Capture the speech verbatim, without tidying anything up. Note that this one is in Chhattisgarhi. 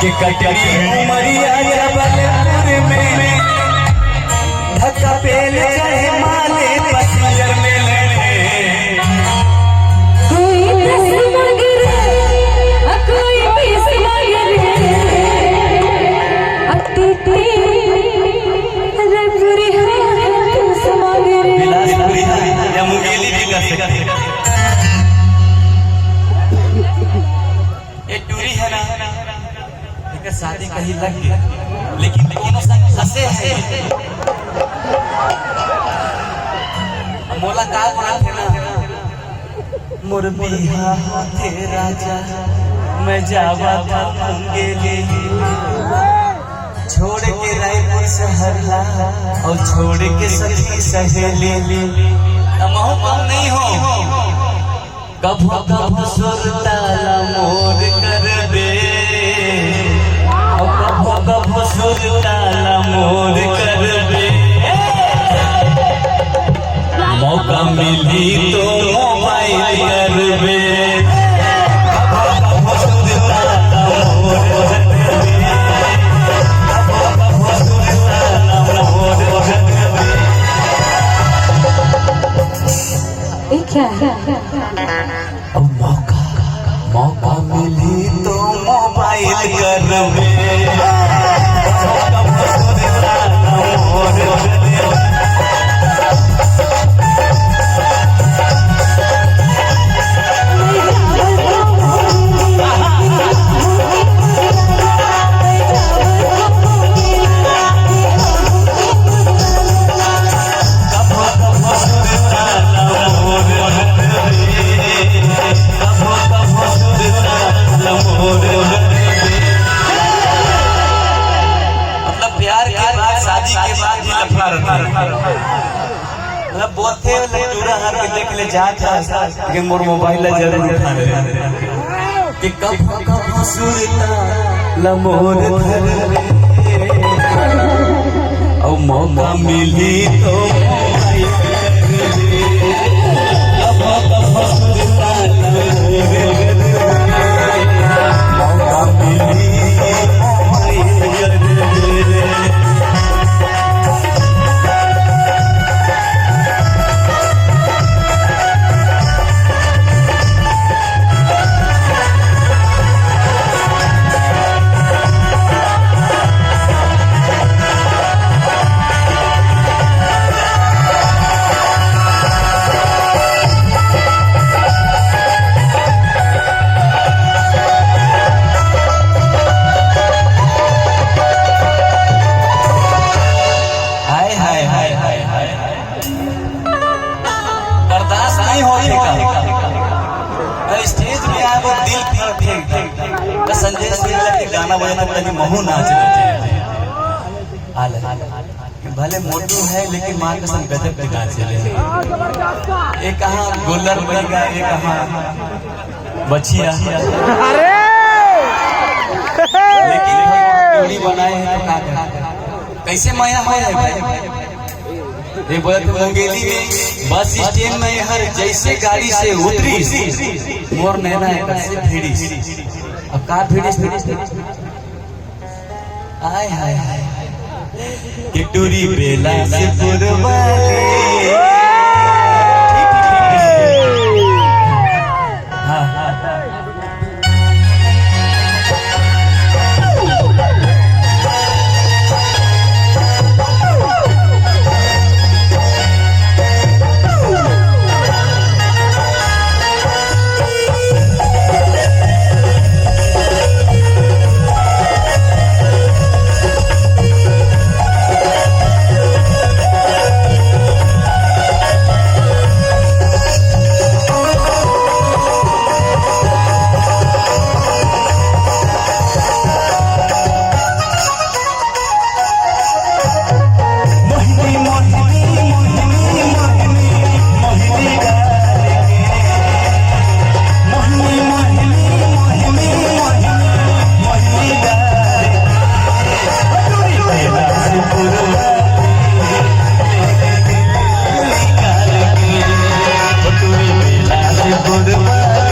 कि कटनी उमरिया जबलपुर में धक्का पेल चढ़े माले पसिंजर में लड़े। कोई दस मांगे रे, आ कोई बीस मांगे रे, आ तीती रे पूरी हाथ मांगे रे। बिलासपुरी या मुंगेली भी कर सकते हैं। ये टूरी है ना, एकर शादी कहीं लग गया, लेकिन कोनो संग फंसे है। मोला का बोलत है ना, मोर बिहा होथे राजा, मैं जावा था मुंगेली, छोड़ के रायपुर शहर ला और छोड़ के सखी सहेली। तमहू कम नहीं हो। कभो कभो सुरता ला मोर करबे, ओ कभो कभो सुरता ला मोर करबे। मौका मिली तो मोबाइल करबे। कभो कभो सुरता ला मोर करबे। कभो कभो सुरता ला मोर करबे। ये क्या है? अब मौका, मौका मिली तो मोबाइल करबे। मतलब प्यार के बाद, शादी के बाद भी लफड़ा रहता है। मतलब बोलथे वाला टूरा हर के देख ले जात हस, लेकिन मोर मोबाइल ला जरूर उठा ले। कि कभो कभो सुरता ला मोर धरबे, अउ मौका मिली तो मोबाइल करबे। कभो कभो सुरता ला मोर धरबे, मौका मिली तो मोबाइल करबे। हाय, हाय, हाय, हाय, हाय। बर्दाश्त नहीं होथे का? त स्टेज में आए वो दिल फेंक, फेंक, फेंक। बस संजय सिंह के गाना बजा तो तनी महू नाच लेथे। हाल है। भले मोटू है लेकिन माँ कसम गजब के नाच ले। एक कहाँ गोल्लर बनेगा, एक कहाँ बछिया। अरे! लेकिन भगवान जोड़ी बनाए हैं तो का करें? कैसे मया हो रहा है भाई? ये बोला तो मुंगेली में बस स्टैंड में हर जैसे गाड़ी से उतरी, मोर नैना एक से भिड़ी। अब का भिड़ी, भिड़ी, भिड़ी? हाय, हाय, हाय। कि टूरी बेला से पुरवाले। हाँ, हाँ, हाँ।